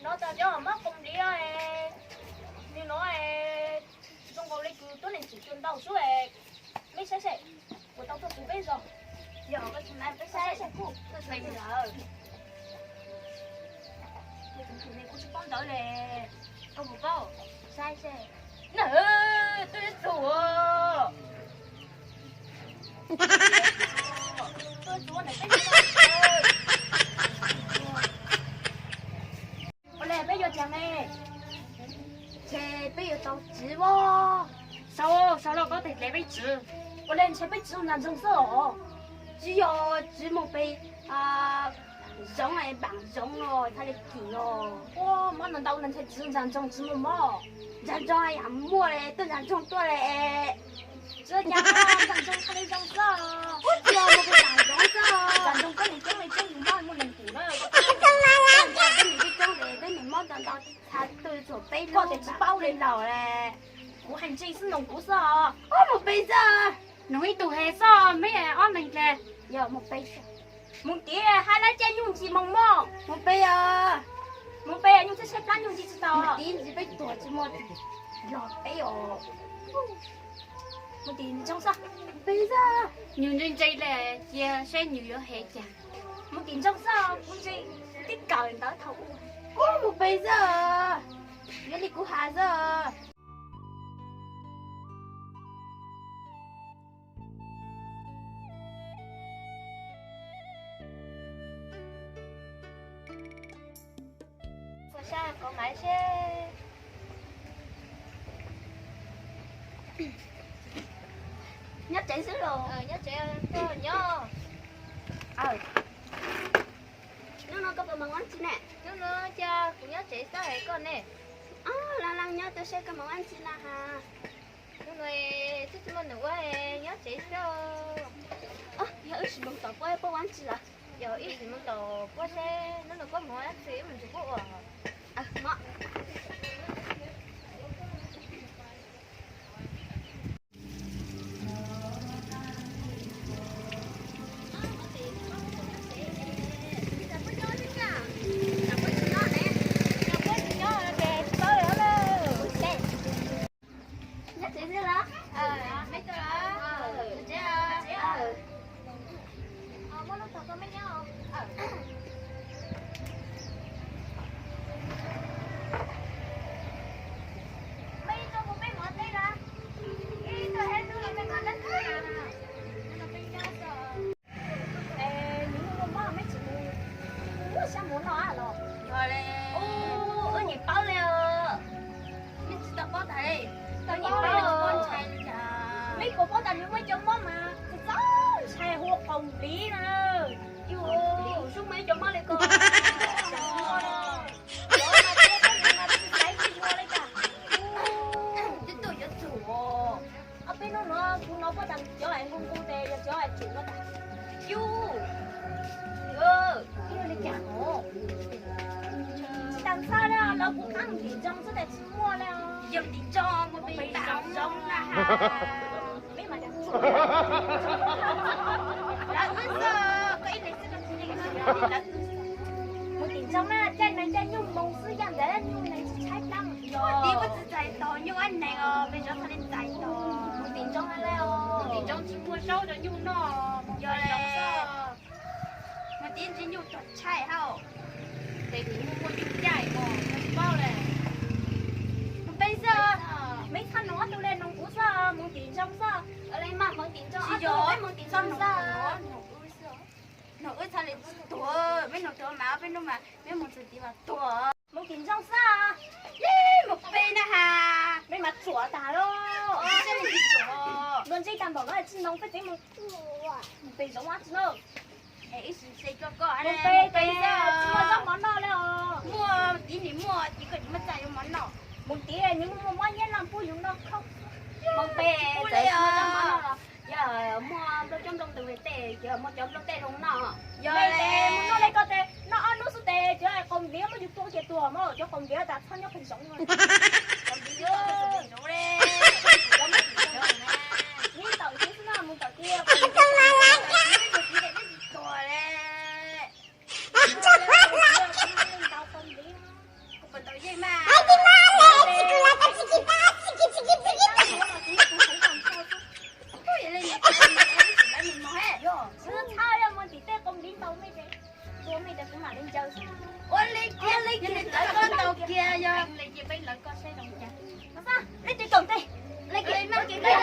Cov mob qos npliv, nws no zoo nkaus li kws tuab neeg tsim tsuas ntau xwb. Mej saib seb, kuv tau tuaj txug peb zos. Yog, peb saib seb kuj, kuv tsis paub ntawv le, koj puas paub? Saib seb. Na, tuaj txug. Ua le peb yuav caag ne? Ntshe peb yuav tau tsiv os. Sau, sau los koj tes dle peb tsiv. Ua le ntshe peb tsiv ntxaag ntsoog xwb os. Tsis yog, tsiv moog pem zoov, npaam zoov los txhaj le kim os. Ua mob ntau ntau no ntshe tsiv ntxaag ntsoog tsis muaj mob. Ntxaag ntsoog yam muaj le, tuaj ntxaag ntsoog tuaj le. Tsis ua cas, ntxaag ntsoog txhaj le zoo xwb. Ua tsis yog moog pem ntxaag ntsoog xwb. Ntxaag ntsoog koj nws coob le coob yus mob muaj neeg pum na. Peb nws coob coob tes peb nws mob ntau ntau txhaj tuaj txug peb lub. Koj tes tsis paub le lawm le. Kuv hais ntse xwb, noog kuv xwb os. Ua moog pem xwb. Noog ib tug he xwb, meb ob leeg dle. Yog moog pem xwb. Moog tiv hab lab caij nyuj ntsis moog mog. Moog pem os. Moog pem nyuj txhab tshaib plab nyuj ntsis tsis tau. Moog tiv ntsis peb tuag tsis muaj log peb os. Moog tiv ntsoog xwb. Pem xwb. Nyuj ntse ntse le, cia saib nyuj yuav he cas. Moog tiv ntsoog xwb, kuv ntse tib kawm ntawv thaum ub. Ua moog pem xwb. Yuav li kuv has xwb. Ua sab kov maiv seb. Nyob tsev xwb los? Nyob tsev, koj nyob. Hnub no koj puas moog ua dlaab tsi ne? Hnub no cas kuv nyob tsev xwb es koj ne? Laaj laaj nyob tuaj seb koj moog ua dlaab tsi na has. Hnub no twb tsis muaj neeg ua, nyob tsev xwb. Yog wb sim moog tom puab, puab ua dlaab tsi lawm? Yog wb sim moog tom puab seb hnub no puab moog ua dlaab tsi, wb moog nrug puab ua. Nyob tsev xwb los? Meb tuaj los? Tsev. Muaj lub tog koj meb nyob. Mej tuaj mus peb mov teb los? Ib tug heb tug los mej mov dlaab tsi na? Nws muaj mob meb tsis mus sab muag noj los? Yog le. Wb nim paub le. Mej tsis tau paub tas le. Tau nim paub, tsis paub ntshai li cas. Mej puas paub tas nws muaj cov mob mas txaus ntshai hu qos npliv no. Yus, sub muaj ib cov mob li ko. Cov mas tsis xaiv tsis muaj li cas. Twb tuaj yuav tsum. Ob peb hnub no kuv hnov puab tas cov es nqus nqus tes yog cov es tsum no tas. Yus, yog li cas no? Tsis tas xaj li, lawv kuv qab mus tim ntsoog xwb tes tsis muaj li. Yog tim ntsoog mus pem ntsoog na. Lawv wb xwb, koj ib leeg xwb koj tsis yeej lawv wb xwb. Mus tim ntsoog na, caij neeg caij nyuj moog xwb, yaj ntawd nyuj neeg tsis tshaib plab. Yog tim puab tsis txais tos nyuj ab neeg os, peb zov txhaj le txais tos. Mus tim ntsoog na le os. Mus tim ntsoog tsis muaj zaub rau nyuj noj. Yog le. Mus tim ntsis nyuj tuag tshaib hab. Tes kuv muaj muaj nyuj caij os, tsis paub le. Mus peb xwb. Meb txhob noog ob tug le, noog kuv xwb, mus tim ntsoog xwb. Mus tim ntsoog xwb. Noog wb txhaj le tsis tuag, meb noog tuag mas ob peb hnub mas meb mus txug tid mas tuag. Mus tim ntsoog xwb. Mus peb na has. Meb mas tsuam tas lawm. Luag ntsib tag npaum no tsis noog peb tsev mus. Mus pem zoov ab tsi na. Es ib sim se koj koj mus pem pem xwb, tsis muaj zaub mov noj li os. Muaj tid nim muaj tid koj tsis muaj txaj yuav mov noj. Mus tid nws muaj mob nyab laj pub yus noj khaub. Mus pem tsis muaj zaub mov noj los yog muaj nplooj coob nplooj ntws tej, yog muaj cov nplooj tej zoo noj. Yog mus noj li koj tes noj ob hnub xwb tes cov qos npliv muab yus tua kiag tuag mog, cov qos npliv tas txhob nyob pem zoov. Neb tom tid xwb no, mus tom tid. Tuag le. Ntau qos npliv no. Leej twg koom tej, leej twg koom tej.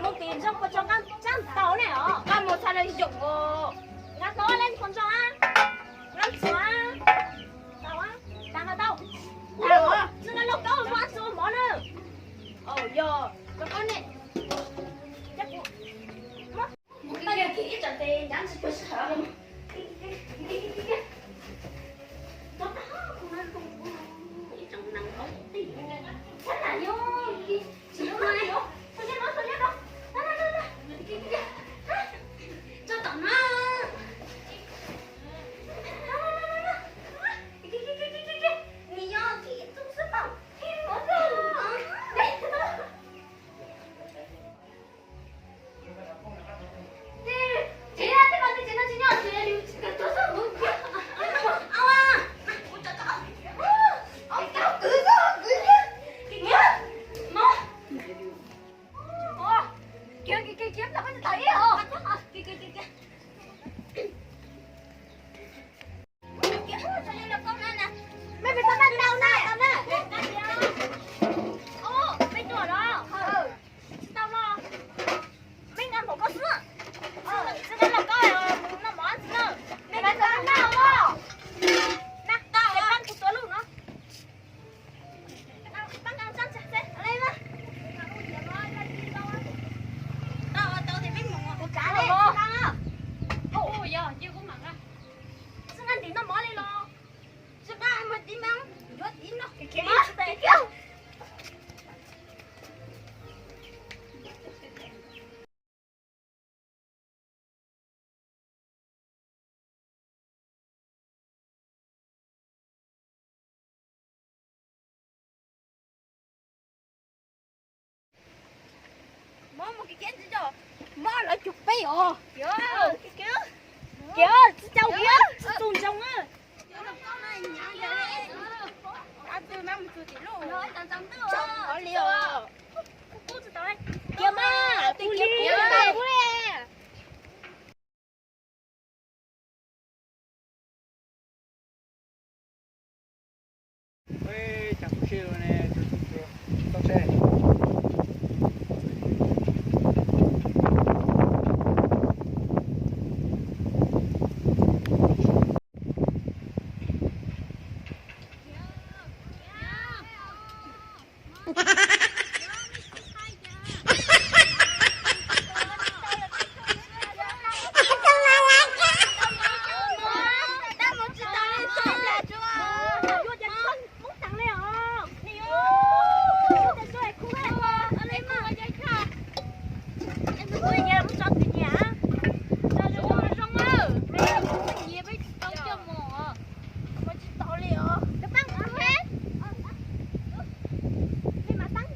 Mus tim zoo puas tso qab tau ne os? Qab mus txhaj le yoom os. Nqa tau leej txhua ntso a, leej txhua tau a, tag nqa tau. Tsis nqa lauj kaub muab txua mov na. Yog, rau qab ne. Tau yog kis ib tsam tes ncav tsis pw sij hawm. Tsis tau los, mej nqa npaum koj xwb. Tsis nqa los koj mus noj mov ntxiv na. Mej nqa npaum koj los, nqa tau, pab kuv tuav lub no. Pab nqa tsab tsag xwb. Tau, tau tias peb mus kuv tsav li. Tsis nqa ntim noj mov li los? Tsis nqa mus tiv mas yuav tiv no. Mob mus kiv kiv ntxiv tso, mob lawv cug peb os. Kiv, tsis caum kiv, tsis txus ntsoov. Kiv mas, kiv mas. Mej mas tab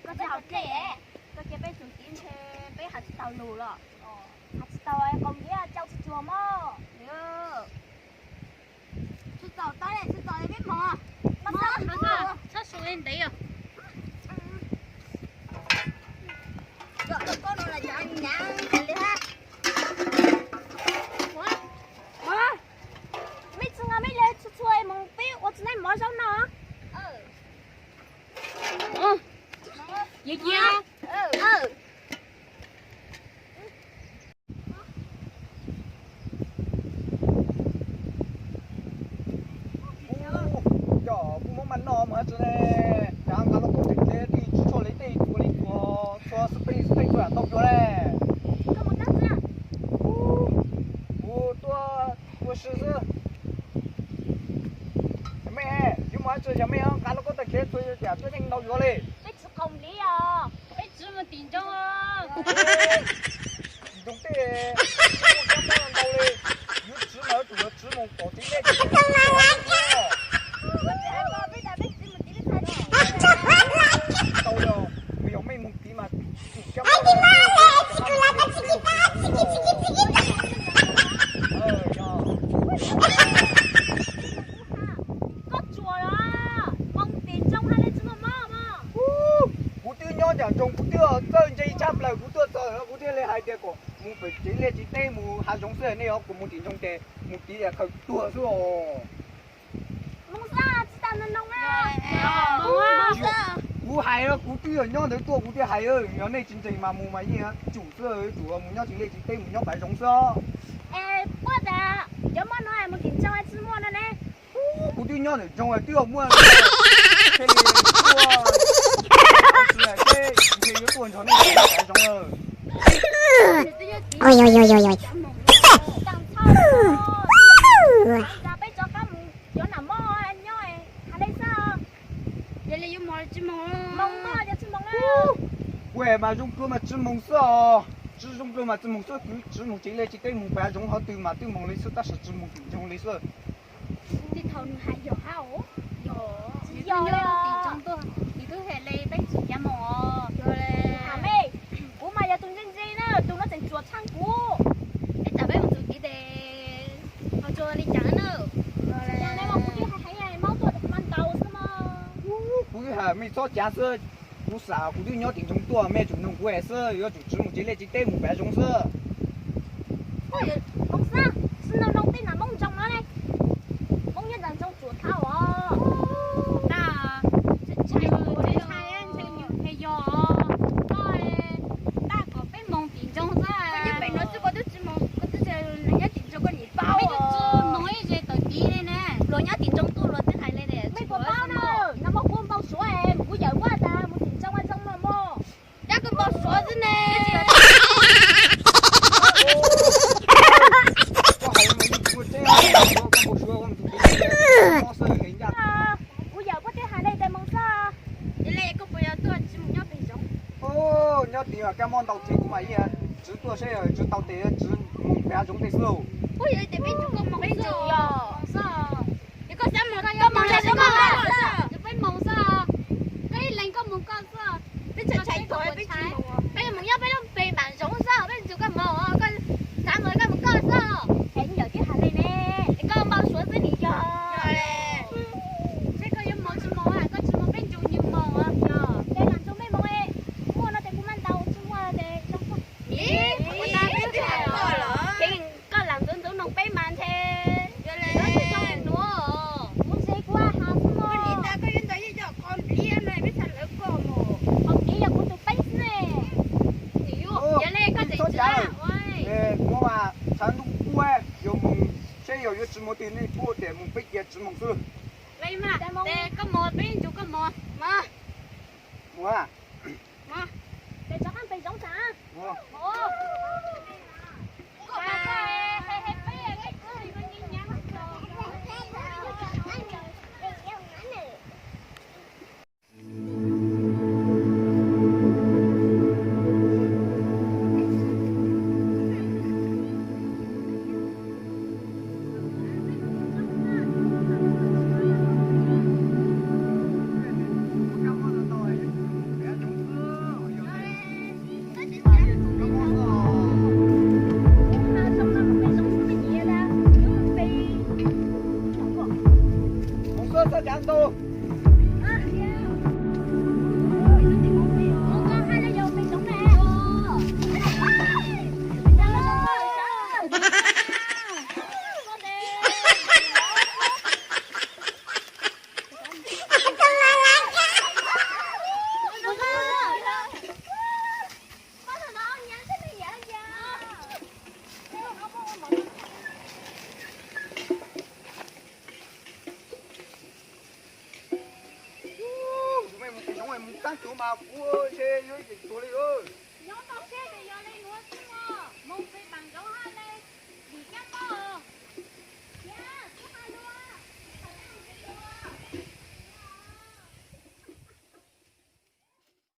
Koj tsis hais tias koj cia peb tsum tiv ntshe peb hais tsis tau lus los. Hais tsis tau qau ntiav cau tsis tsuag mog. Tsis txaus tau, tsis txaus li peb mog. Txhob su li ntev os. Mej tsis nqa mej le txhua txhua mus peb ua tsis naj mov zaub no. Yog cia. Yog kuv muab mas no mas tsis ne, cas nqa lub koob teg kev tij tsis tshua li tej txhua li txhua txhua xwb pej xwb pej txhua tau yuav le. Kuv tuaj ua si xwb. Yog mej, yuav mus tsis yog mej nqa lub koob teg kev txhua cas tuaj yeej tau yuav li. Peb tsis qau ntiav os, peb tsis mus tim nroog. Tim nroog tej, ntau li, yuav tsis mas yuav tsum yuav tsis mus pom tsev lej tsev tau yog, yog mej mus tiv mas Koj tsuas los mus tim nroog hais li tsis muaj mob mas. Kuv twb nyob nram nroog, kuv twb txawj ntse tshaj plaws, kuv tuaj txog kuv thiaj li hais tias kom mus pem tsev liaj tsev teb mus hav zoov xwb, nej ho kom mus tim nroog ces mus tiv khaws tuag xwb os. Mus xwb, tsis tas nrog nrog na. Kuv hais, kuv twb yog nyob ntawd tuaj kuv thiaj hais, yog nej tsis ntseeg mas mus mas yeej tsum xwb, tsum mus nyob tsev liaj tsev teb mus nyob pem zoov xwb. Es puab tas cov mob no mus tim nroog tsis muaj no ne. Kuv twb nyob ntawm nroog twb muaj, thiaj li tuaj, thiaj yuav tuaj nrog nej pem zoov. Peb rov qab mus cov nam mob nyob hais li xwb. Yog li yuav mus tsis mus, mus mas yog tsis mus na. Kuv mas zoo dua mas tsis mus xwb os, tsis zoo dua mas tsis mus xwb, kuv tsis mus tsev liaj tsev teb mus pem zoov qhov twg mas twb mus li xwb tab sis tsis mus tim nroog li xwb. Tej thaum nws hais yog hab os. Yog, yog li tim nroog tuaj, nws twb hais li peb tsis kav mus os. Yog li. Kuv mas yog tus ntse ntse na, tus no tseem tsuas tshaj kuv. Peb tsam peb mus tus tiv tes ho tsuas li cas na. Yog li mas kuv twb hais hais maub tuaj mas ntaus xwb mas. Kuv twb hais mej txhob cav xwb, kuv xav kuv twb nyob tim nroog tuaj mej tsum noog kuv xwb, yuav tsum tsis mus tsev liaj tsev teb mus pem zoov xwb. Mus xwb, tsis noog noog tej nam moob ntsoog no ne. Moob nyob nram nroog tsuas thab os. Ntshai, ntshai, ntshai, ntshai yog koj, tab kom peb mus tim nroog xwb. Koj nyob pem no xwb koj twb tsis mus, koj twb nyob tim nroog koj nim paub. Peb twb tsis mus ib ze tawm tiv li ne. Luag nyob tim nroog tuaj luag twb hais li ne. Mej puas paub na, no muab kuv npau suav, kuv yawm kuv tas mus tim nroog ua zoo no mog. Cab koj npau suav xwb ne. Kuv yawm koj twb hais li tias mus xwb. Yog li koj puas yog tuaj tsis mus nyob pem zoov? Nyob tim kab mob ntau tsev kuv mas yeej tsis tuaj seb tsis tau tes tsis mus pem zoov tej xwb lauj. Kuv yawm tias peb ntsug koj mus xwb. Yog koj xav mus koj mus, peb mus xwb. Koj ib leeg koj mus koj xwb. Peb tseem tshais koj peb tsis mus. Peb mus nyob peb lub pem zoov xwb, peb ntsug koj mus, koj xav mus koj mus koj xwb. Es yawm twb hais li ne, koj npau suav xwb nim yog. Seb koj yuav mus tsis mus, koj tsis mus peb ntsug nws mus. Yog, peb lam ntsug peb mus, muaj no ces kuv maj ntaus, tsis muaj ces zoo koj. Koj lam ntxuav ntxuav noog peb mas ntshe. Yog li, kuv ntshe kuv has xwb no. Koj yuav ntawd yeej yog qhov nplib no peb txhad lawv koj mus. Qhov nplib yog kuv tus peeb xwb ne. Yog li koj tseem tsis, kuv mas tshav ntuj kub yuav mus, seb yog yuav tsis mus twg nej pub tias mus peb cia tsis mus xwb. Li mas, koj mus peb ntsug koj mus. Mus. Ces rov qab pem zoov tas. Tab tus mas kuv ntshe yuav tsis tuag li os.